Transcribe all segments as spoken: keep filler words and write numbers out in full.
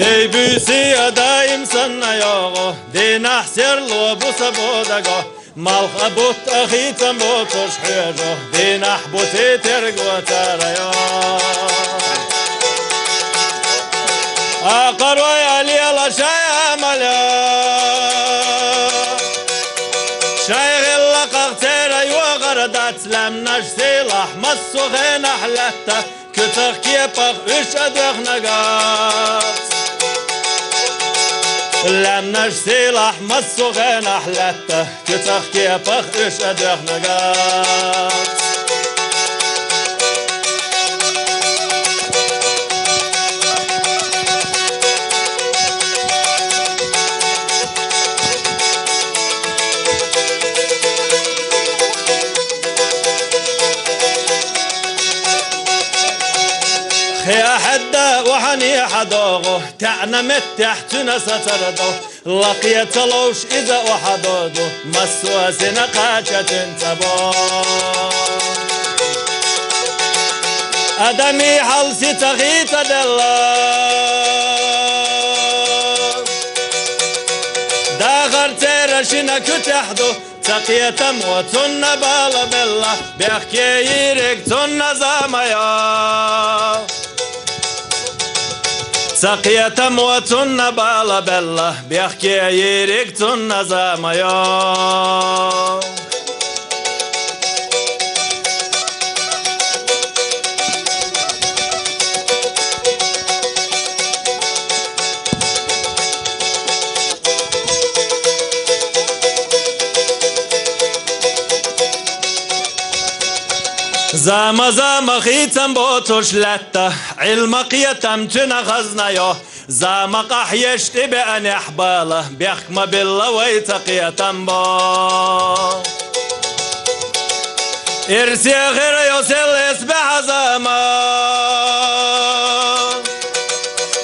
Эй, буьйса а даим санна йоагӀа, дийнахьа серло буса бодаго, малх а бутт а хийцам боацаш хьежа, дийнахьа бутий терго цара йоагӀа. Акхарой а лела шоай Ӏамал, шоай гӀиллакхах церан йоагӀар дац, лаьмнаш сийлахь массо а хенахь лаьтта, куьцах кепах уьш а доьхнагац. Лаьмнаш сийлахь массо а хенахь лаьтта, куьцах кепах уьш а доьхнагац. Хе а хьаьдда охьанехьа доагӀа, таьӀна меттехь цуьнан сацар до. Лакхе ца ловш иза охьадоду, массо а сина кхача цуьнан цӀа бо. Адамий хьал сица хийцаделла, дахар церан шина куьцехь ду. Ца кхетамо цунна бала белла, бехке йийриг цунна зама йоагӀа. Ца кхетамо цунна бала белла, бехке йийриг цунна зама йоагӀа. Зама-зама хийцам боцуш лаьтта, Ӏилма-кхетам цуьнан хазна йо. Зама къахьега тӀебеанехь бала, бехк ма билла вай ца кхетам бо. Ирсе хир йо селлес баьхьа зама.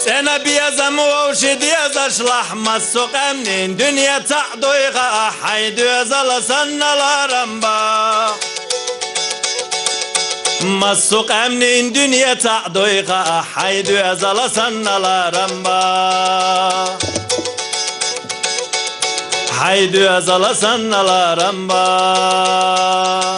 ЦӀена безам вовши дезашлахь, массо а къаьмнийн дуьне цхьаъ дуй хаахь, хьайн доьзал санна ларам бахь. Массо а къаьмнийн дуьне цхьаъ дуй хаахь, хьайн доьзал санна ларам бахь. Хьайн доьзал санна ларам бахь.